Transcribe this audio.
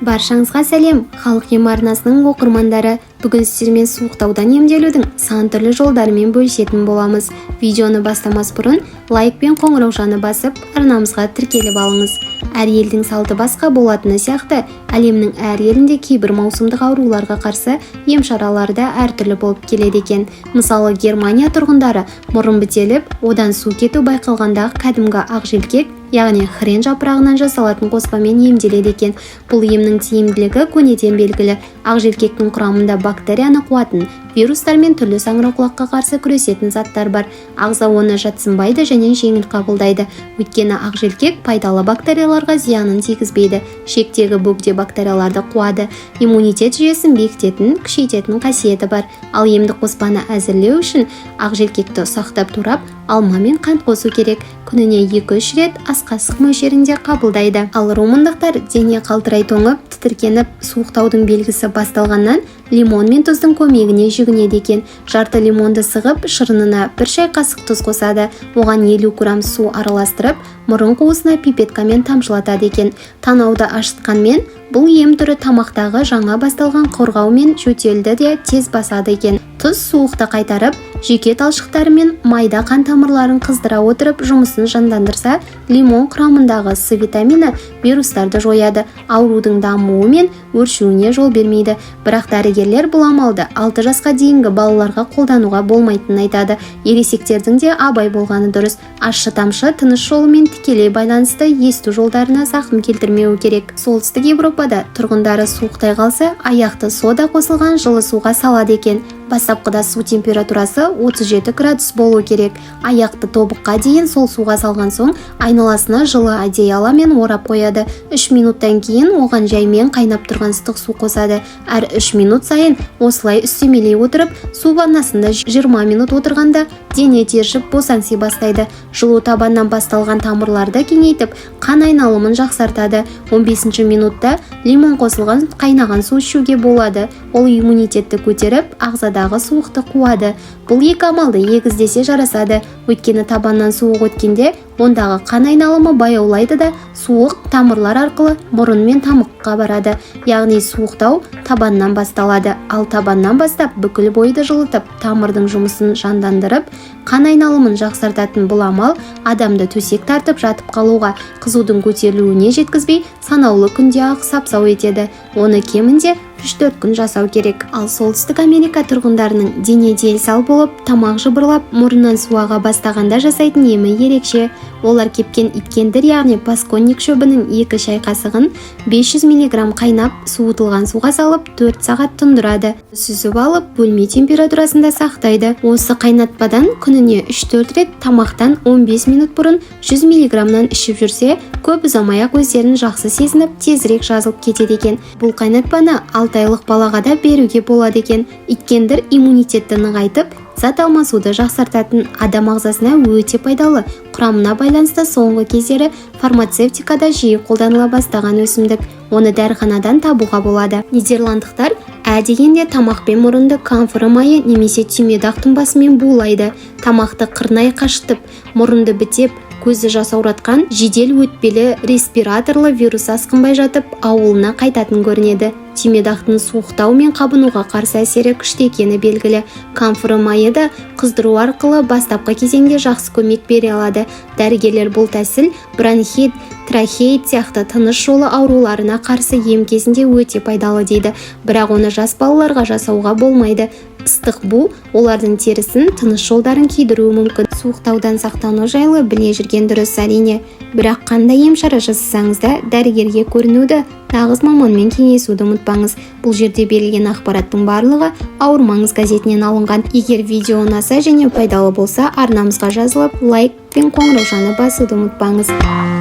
Баршаңызға сәлем, Халық ем арнасының оқырмандары! Бүгін сіздермен суықтаудан емделудің сан түрлі жолдарымен бөлісетін боламыз. Видеоны бастамас бұрын лайк пен қоңыраушаны басып, арнамызға тіркеліп алыңыз. Әр елдің салты басқа болатыны сияқты, әлемнің әр елінде кейбір маусымдық ауруларға қарсы ем шаралары да әртүрлі болып келеді екен. Мысалы, Германия тұрғындары мұрын бітеліп, одан су кету байқалғанда кәдімгі ақжелкек, яғни хрен жапырағынан жасалатын қоспамен емделеді екен. Бұл емнің тиімділігі көнеден белгілі. Ақжелкектің құрамында бактерияны қуатын, вирустар мен түрлі саңырауқұлаққа қарсы күресетін заттар бар. Ағза оны жатсынбайды және жеңіл қабылдайды, өйткені ақжелкек пайдалы бактерияларға зиянын тигізбейді, ішектегі бөгде бактерияларды қуады, иммунитет жүйесін бекітетін, күшейтетін қасиеті бар. Ал емдік қоспаны әзірлеу үшін ақжелкекті ұсақтап турап, алма мен қант қосу керек. Күніне 2-3 рет ас қасық мөлшерінде қабылдайды. Ал румындықтар дене қалтырай тоңып, тітіркеніп, суықтаудың белгісі басталғаннан лимон мен тұздың көмегіне жүгінеді екен. Жарты лимонды сығып, шырынына 1 шай қасық тұз қосады. Оған 50 грамм су араластырып, мұрын қуысына пипеткамен тамшылатады екен. Танауды ашытқанмен, бұл ем түрі тамақтағы жаңа басталған қорғау мен жөтелді де тез басады екен. Тұз суықты қайтарып, жүйке талшықтары мен майда қан тамырларын қыздыра отырып, жұмысын жандандырса, лимон құрамындағы С витамині вирустарды жояды, аурудың дамуы мен өршуіне жол бермейді. Бірақ дәрігерлер бұл амалды 6 жасқа дейінгі балаларға қолдануға болмайтынын айтады. Ересектердің де абай болғаны дұрыс. Ащы тамшы тыныс жолымен тікелей байланысты есту жолдарына зақым келтірмеуі керек. Солтүстік Еуропада тұрғындары суықтай қалса, аяқты сода қосылған жылы суға салады екен. Бастапқыда су температурасы 37 градус болу керек. Аяқты тобыққа дейін сол суға салған соң, айналасына жылы одеяламен орап қояды. 3 минуттан кейін оған жаймен қайнап тұрған ыстық су қосады. Әр 3 минут сайын осылай үстемелей отырып, су ваннасында 20 минут отырғанда дене тершіп, босаңси бастайды. Жылу табаннан басталған тамырларды кеңейтіп, қан айналымын жақсартады. 15 минутта лимон қосылған қайнаған су ішуге болады. Ол иммунитетті көтеріп, ағзадағы суықты қуады. Бұл екі амалды егіздесе жарасады, өйткені табаннан суық өткенде ондағы қан айналымы баяулайды да, суық тамырлар арқылы мұрын мен тамаққа барады. Яғни суықтау табаннан басталады. Ал табаннан бастап бүкіл бойды жылытып, тамырдың жұмысын жандандырып, қан айналымын жақсартатын бұл амал адамды төсек тартып жатып қалуға, қызудың көтерілуіне жеткізбей, санаулы күнде-ақ сап-сау етеді. Оны кемінде 3-4 күн жасау керек. Ал Солтүстік Америка тұрғындарының дене дел-сал болып, тамақ жыбырлап, мұрнынан су аға бастағанда жасайтын емі ерекше. Олар кепкен иткендір, яғни посконник шөбінің 2 шай қасығын 500 мг қайнап суытылған суға салып, 4 сағат тұндырады. Сүзіп алып, бөлме температурасында сақтайды. Осы қайнатпадан күніне 3-4 рет тамақтан 15 минут бұрын 100 мг-нан ішіп жүрсе, көп ұзамай-ақ өздерін жақсы сезініп, тезірек жазылып кетеді екен. Бұл қайнатпаны 6 айлық балаға да беруге болады екен. Иткендір иммунитетті нығайтып, зат алмасуды жақсартатын, адам ағзасына өте пайдалы құрамына байланысты соңғы кездері фармацевтикада жиі қолданыла бастаған өсімдік. Оны дәріханадан табуға болады. Нидерландықтар ә дегенде тамақ пен мұрынды камфора майы немесе түймедақ тұнбасымен булайды. Тамақты қырнай қашытып, мұрынды бітеп, көзді жасауратқан жедел өтпелі респираторлы вирус асқынбай жатып ауылына қайтатын көрінеді. Түймедақтың суықтау мен қабынуға қарсы әсері күшті екені белгілі. Камфора майы да қыздыру арқылы бастапқы кезеңде жақсы көмек бере алады. Дәрігерлер бұл тәсіл бронхит, трахеит сияқты тыныс жолы ауруларына қарсы ем кезінде өте пайдалы дейді. Бірақ оны жас балаларға жасауға болмайды. Ыстық бу олардың терісін, тыныс жолдарын күйдіруі мүмкін. Суықтаудан сақтану жайлы біле жүрген дұрыс, әрине. Бірақ қандай ем шара жасасаңыз да, дәрігерге көрінуді, нағыз маманмен кеңесуді ұмытпаңыз. Бұл жерде берілген ақпараттың барлығы «Ауырмаңыз» газетінен алынған. Егер видео ұнаса және пайдалы болса, арнамызға жазылып, лайк пен қоңыраушаны басуды ұмытпаңыз.